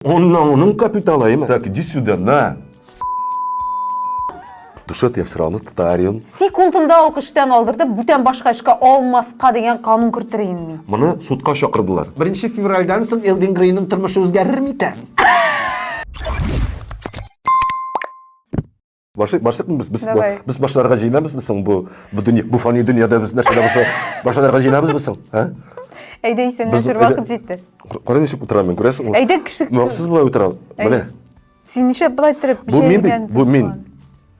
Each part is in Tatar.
Онның капиталы, әйме? Так, иди сюда, на. Душа, я все равно татарин. Секундында ук эштән алдыртып, бүтән башка эшкә алмаска дигән канун кертерим мин. Моны судка чакырдылар. Беренче февральдән соң Элвин Грейның тормышы үзгәрер микән? Башлыйк, башлыйкмы без? Без, Давай. без башларга җыенабызмы соң бу бу дөнья, бу фани дөньяда без нәрсә дә булса башларга җыенабызмы соң? Ә? Әйдә исәнләшер Без- вакыт җитте. Кара ничек утырам мин, күрәсеңме? Әйдә кеше. Махсус болай утырам. Менә. Син нишләп болай торып Бу мин бит, бу мин.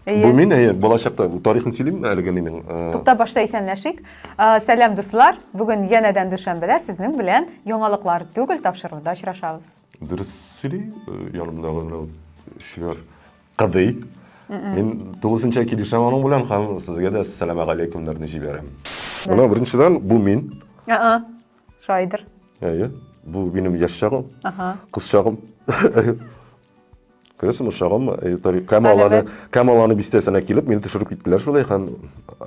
Әйе. Бу мин, әйе, балачакта бу тарихын сөйлимме әлеге минем? Э, Тукта башта исәнләшик. Э, Сәлам дуслар. Бүген янәдән дүшәмбедә сезнең белән яңалыклар түгел тапшыруында очрашабыз. Дөрес сөйли, э, янымдагы менә эшләр. Кыдый. Мин тулысынча килешәм аның белән һәм сезгә дә сәлам алейкумнарны җибәрәм. Менә беренчедән бу мин. Аа. Шайдыр. Әйе. Бу минем яшь чагым. Ага. Кыз чагым. Күрәсеңме, чагым, Камаланы, Камаланы бистәсенә килеп, мине төшереп киттеләр шулай һәм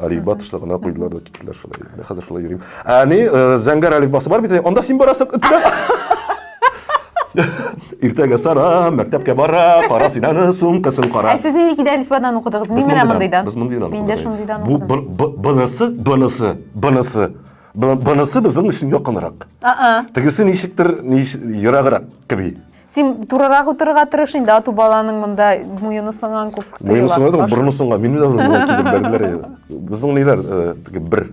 әлифба тышлыгына куйдылар да киттеләр шулай. Менә хәзер шулай йөрим. Ә ни, зәңгәр әлифбасы бар бит, анда син барасың. Иртәгә Сара мәктәпкә бара, кара син аны сумкасын кара. Ә сез нинди киде әлифбадан укыдыгыз? Мин менә мондыйдан. Без мондыйдан Мин дә шундыйдан Бу укыдым. б- б- бнысы, бнысы, бнысы. Б- Бнысы безнең өчен якынрак. А-а. Тегесе ничектер нич ераграк кеби. Син турырак утырырга тырыш инде, ату баланың монда муены сынган күк Муены тоела. сынган, Баш- борыны сынган. Минем дә болай килеп бәрделәр. Безнең ниләр, э, теге бер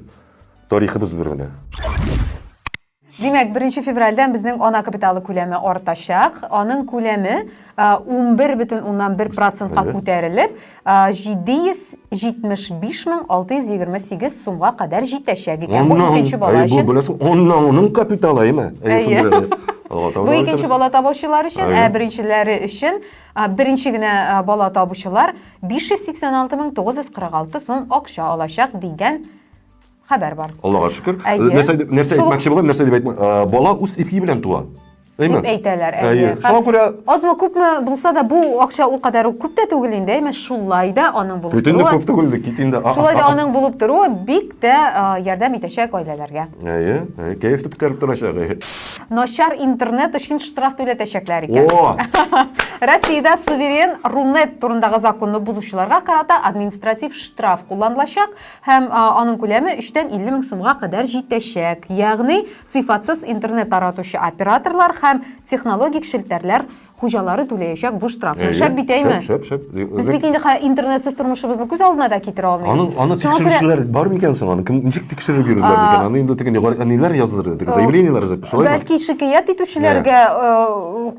тарихыбыз бер менә. Димәк, 1 февральдән безнең ана капиталы күләме артачак. Аның күләме 11,1 процентка күтәрелеп, 775 628 сумга кадәр җитәчәк икән. Бу икенче бала өчен. Бу беләсең, онның капиталы, әйме? Әйе. Бу икенче бала табучылар өчен, ә беренчеләре өчен, беренче генә бала табучылар 586 946 сум акча алачак дигән хәбәр бар. Аллага шөкер. Нәрсә нәрсә әйтмәкче булам, нәрсә дип әйтмә. Бала үз ипи белән туа. Әйме? Дип әйтәләр. Әйе. Шуңа күрә азмы күпме булса да бу акча ул кадәр үк күп тә түгел инде, әмма шулай да аның булып торуы. Бөтен күп түгел, кит инде. Шулай да аның булып торуы бик тә ярдәм итәчәк гаиләләргә. Әйе, әйе, кәеф тә күтәреп торачак. Әйе. Начар интернет өчен штраф түләтәчәкләр икән. О! Россиядә суверен Рунет турындагы законны бозучыларга карата административ штраф кулланылачак. Һәм аның күләме өчтән 50 мең сумга кадәр җитәчәк. Ягъни, сыйфатсыз интернет таратучы операторлар һәм технологик челтәрләр хуҗалары түләячәк бу штрафны. Шәп бит, әйме? Шәп, шәп, шәп. Без бит инде хәзер интернетсыз тормышыбызны күз алдына да китерә алмыйбыз. Аны, аны тикшерүчеләр бар микән соң? Аны кем ничек тикшереп йөрделәр микән? Аны инде теге ниләр язылыр, теге заявлениеләр язып, шулаймы? Бәлки шикаять итүчеләргә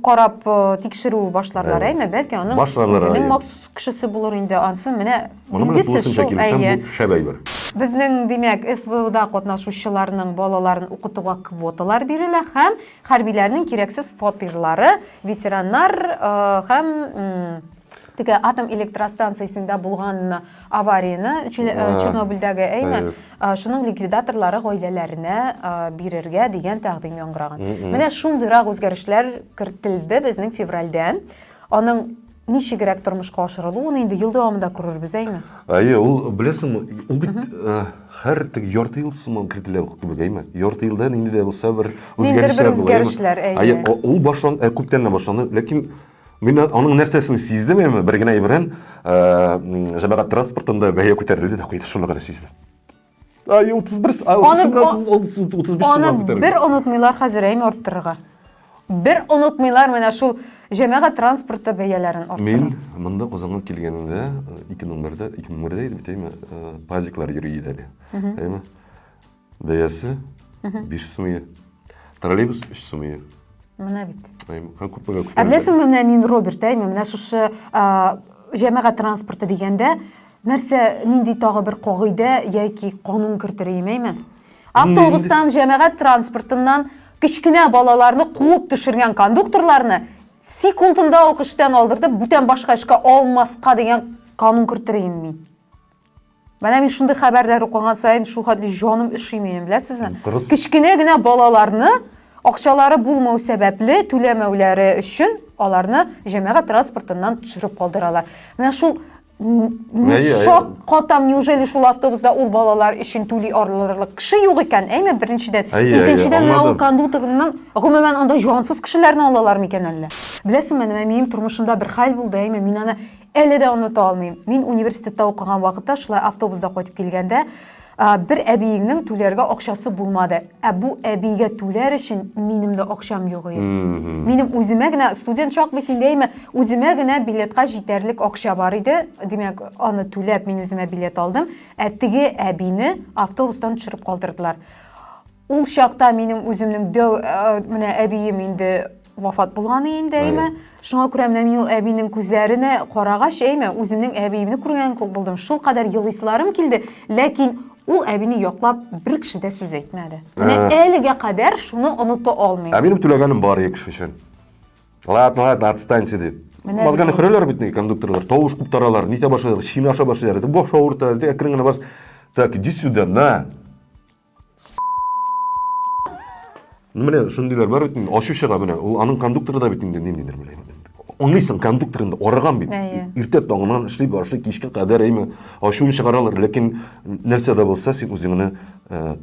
карап тикшерү башларлар, әйме? Бәлки аның үзенең махсус кешесе булыр инде ансы менә Моның белән тулысынча килешәм, бу шәп әйбер. Безнең, димәк, СВОда катнашучыларның балаларын укытуга квоталар бирелә һәм хәрбиләрнең кирәксез фатирлары, ветераннар һәм теге атом электростанциясендә булган аварияне Чернобыльдәге, әйме, шуның ликвидаторлары гаиләләренә бирергә дигән тәкъдим яңгыраган. Менә шундыйрак үзгәрешләр кертелде безнең февральдән. Аның ничегрәк тормышка ашырылуын инде ел дәвамында күрербез, әйме? Әйе, ул беләсеңме, ул бит э, һәр теге ярты ел сыман кертелә кебек, әйме? Ярты елда нинди дә булса бер үзгәрешләр була. Үзгәрешләр, әйе. Әйе, ул башлан, э, күптәннән башланды, ләкин мин аның нәрсәсен сиздем, әйме, бер генә әйберен, э, җәмәгать транспортында бәя күтәрелде дә куйды, шуны гына сиздем. Ай, 31, ай, 35 Аны бер онытмыйлар хәзер, әйме, арттырырга. Бер онытмыйлар менә шул җәмәгать транспорты бәяләрен арттыру. Мин монда Казанга килгәндә, 2001-дә, 2001-дә иде бит, әйме, пазиклар йөри иде әле. Әйме? Бәясе 5 сум иде. Троллейбус 3 сум иде. Менә бит. Әйме, һәм күпмегә күтәрелде. Ә беләсеңме, менә мин Роберт, әйме, менә шушы җәмәгать транспорты дигәндә, Нәрсә, нинди тагы бер кагыйдә яки канун кертер идем, әйме? Автобустан, җәмәгать транспортыннан кечкенә балаларны куып төшергән кондукторларны секундында ук эштән алдыртып, бүтән башка эшкә алмаска дигән канун кертер идем мин. Менә мин шундый хәбәрләр укыган саен шул хәтле җаным өши минем, беләсезме? Кечкенә генә балаларны Акчалары булмау сәбәпле, түләмәүләре өчен аларны җәмәгать транспортыннан төшереп калдыралар. Менә шул Шак катам, неужели шул автобуста ул балалар өчен түли алырлык кеше юк икән? Әйме, беренчедән. Икенчедән, менә ул кондукторның, гомумән, анда җансыз кешеләрне алалар микән әллә? Беләсеңме, менә минем тормышымда бер хәл булды, әйме, мин аны әле дә оныта алмыйм. Мин университетта укыган вакытта шулай автобуста кайтып килгәндә, Бер әбиеңнең түләргә акчасы булмады. Ә бу әбигә түләр өчен минем дә акчам юк иде. Минем үземә генә, студент чак бит инде, әйме, үземә генә билетка җитәрлек акча бар иде. Димәк, аны түләп мин үземә билет алдым. Ә теге әбине автобустан төшереп калдырдылар. Ул чакта минем үземнең дәү менә әбием инде вафат булган инде, әйме. Шуңа күрә менә мин ул әбинең күзләренә карагач, әйме, үземнең әбиемне күргән күк булдым. Шул кадәр елыйсыларым килде, ләкин ул әбине яклап бер кеше дә сүз әйтмәде. Менә әлегә кадәр шуны оныта алмыйм. Ә минем түләгәнем бар ике кеше өчен. Ладно, ладно, отстаньте дип. Мозганы хөрәләр бит ни, кондукторлар, тавыш куптаралар, нитә башлыйлар, шина аша башлыйлар. Баш авырта, әкрен генә бас. Так, иди сюда, на. Ну, менә шундыйлар бар бит инде, ачу чыга менә. Ул аның кондукторы да бит инде ниндидер менә. Аңлыйсың, кондуктор инде арыган бит. Иртә таңнан эшли башлый, кичкә кадәр әйме ачуын чыгаралар, ләкин нәрсә дә булса син үзеңне э,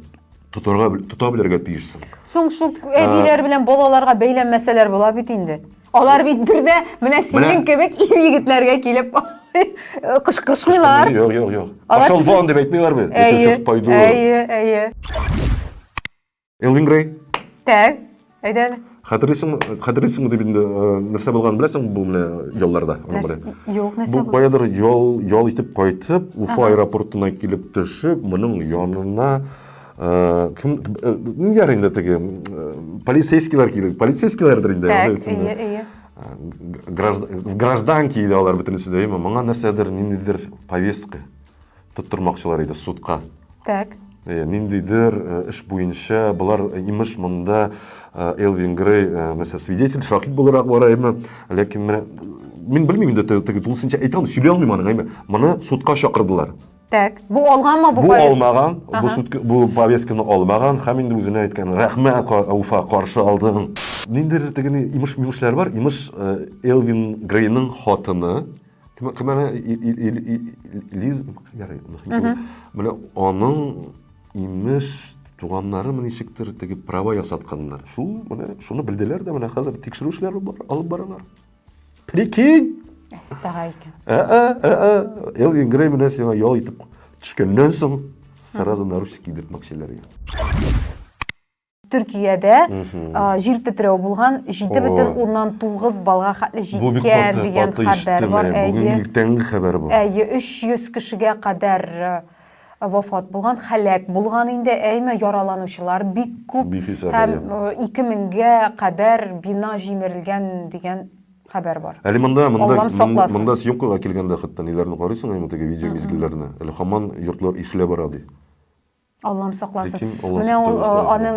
тотарга тота белергә тиешсең. Соң шул әбиләр белән балаларга бәйләнмәсәләр була бит инде. Алар бит бер дә менә синең кебек ир егетләргә килеп кычкырышмыйлар. Юк, юк, юк. Пошел вон дип әйтмиләр бит. Әйе, әйе, әйе. Элвин Грей. Так, әйдә әле. Хәтерлисеңме, хәтерлисеңме дип инде нәрсә булганын беләсең бу менә ялларда? Юк, нәрсә булды? Бу каядыр ял, ял итеп кайтып, Уфа аэропортына килеп төшеп, моның янына Кем ниләр инде теге полицейскийлар килеп, полицейскийлардыр инде. Так, әйе, әйе. Гражданки иде алар бөтенесе дә, әйме, моңа нәрсәдер, ниндидер повестка тоттырмакчылар иде судка. Так. Ниндидер эш буенча болар имеш монда Элвин Грей нәрсә свидетель, шахид буларак бара, әйме, ләкин менә мин белмим инде теге тулысынча әйтә алмыйм, сөйли алмыйм аның, әйме. Моны судка чакырдылар. Так, бу алганмы бу? Бу алмаган, бу суд бу повестканы алмаган һәм инде үзенә әйткән, рәхмәт, Уфа, каршы алдың. Ниндидер теге имеш-мимешләр бар, имеш э, Элвин Грейның хатыны, кем кем әнә Лиз, ярый, менә аның имеш туганнары ничектер теге права ясатканнар. Шул, менә шуны белделәр дә, менә хәзер тикшерү эшләре алып баралар. Прикинь! Әстәга икән. Ә-ә, Элвин Грей менә сиңа ял итеп төшкәннән соң сразу наручник кидертмәкчеләр. Төркиядә җир тетрәү булган, 7,9 баллга хәтле җиткән дигән хәбәр бар. Бүген иртәнге хәбәр бу. Әйе, 300 кешегә кадәр вафат булган, һәлак булган инде, әйме, яраланучылар бик күп. Бихисап, Һәм 2000гә кадәр бина җимерелгән дигән хәбәр бар. Әле монда, монда, Аллам сакласын. монда съемкага килгәндә хәтта ниләрне карыйсың, әйме, теге видео мизгелләрне. Әле һаман йортлар ишелә бара ди. Аллам сакласын. Прикинь, Алла Менә ул сакласын. аның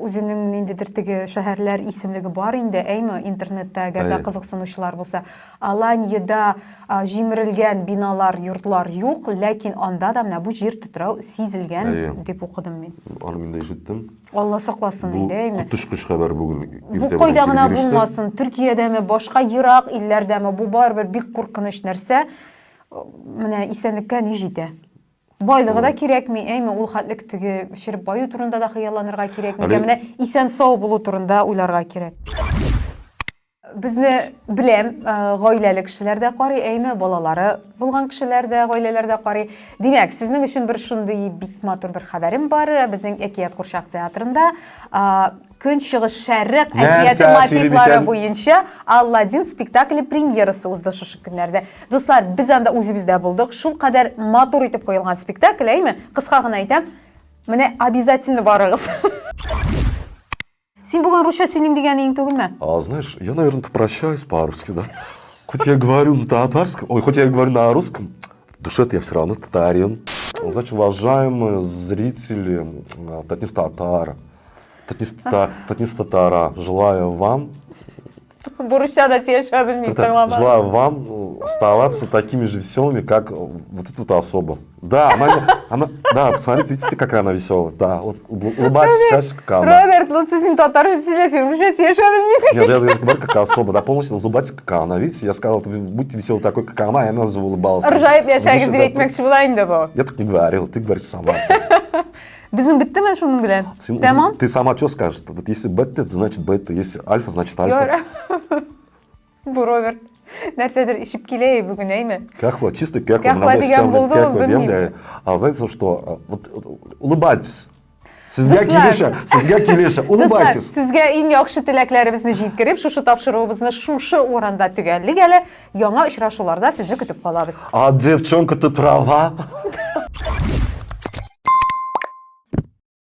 үзенең ниндидер теге шәһәрләр исемлеге бар инде, әйме, интернетта, әгәр дә Әйе. кызыксынучылар булса. Аланьяда җимерелгән биналар, йортлар юк, ләкин анда да менә бу җир тетрәү сизелгән Әйе. дип укыдым мин. Аны мин дә ишеттем. Алла сакласын Бу инде, әйме. коточкыч хәбәр бүген Бу иртә белән кайда килеп гына иреште. булмасын, Төркиядәме, башка ерак илләрдәме, бу барыбер бик куркыныч нәрсә. Менә исәнлеккә ни җитә? Байлыгы да кирәкми, әйме, ул хәтлек теге череп баю турында да хыялланырга кирәкми. Әле- Менә исән-сау булу турында уйларга кирәк. Безне беләм, гаиләле кешеләр дә карый, әйме, балалары булган кешеләр дә, гаиләләр дә карый. Димәк, сезнең өчен бер шундый бик матур бер хәбәрем бар. Безнең Әкият курчак театрында Көнчыгыш шәрык әкияте мотивлары буенча Алладин спектакле премьерасы узды шушы көннәрдә. Дуслар, без анда үзебез дә булдык. Шул кадәр матур итеп куелган спектакль, әйме? Кыска гына әйтәм, менә обязательно барыгыз. Син бүген русча сөйлим дигән иң түгелме? А, знаешь, я, наверное, попрощаюсь по-русски, да? Хоть я говорю на татарском, ой, хоть я говорю на русском, в душе-то я все равно татарин. Значит, уважаемые зрители Татнис Татара, Татнис Татара, желаю вам Бу русча да сөйләшә белмим, тыңлама. Желаю вам ну, оставаться такими же веселыми, как вот эта вот особа. Да, она, она, да, посмотрите, видите, какая она веселая. Да, вот улыбайтесь, конечно, какая она. Роберт, лучше син татарча сөйләсәң, русча сөйләшә белмисең. Нет, я, я говорю, какая особа, да, полностью улыбайтесь, какая она. Видите, я сказал, будьте веселы такой, как она, и она заулыбалась. Ыржаеп яшәгез дип әйтмәкче була инде бу. Я так не говорил, ты говоришь сама. Безнең беттеме шуның белән? Син, Тәмам? Ты сама что скажешь? Вот если бета, значит бета, если альфа, значит альфа. Бу Роберт нәрсәдер эчеп килә бүген, әйме? Кахва, чистый кахва. Кахва дигән булдымы, белмим. А знаете что? Вот улыбайтесь. Сезгә килешә, сезгә килешә. Улыбайтесь. Сезгә иң яхшы теләкләребезне җиткереп, шушы тапшыруыбызны шушы урында төгәллик әле. Яңа очрашуларда сезне көтеп калабыз. А девчонка, ты права.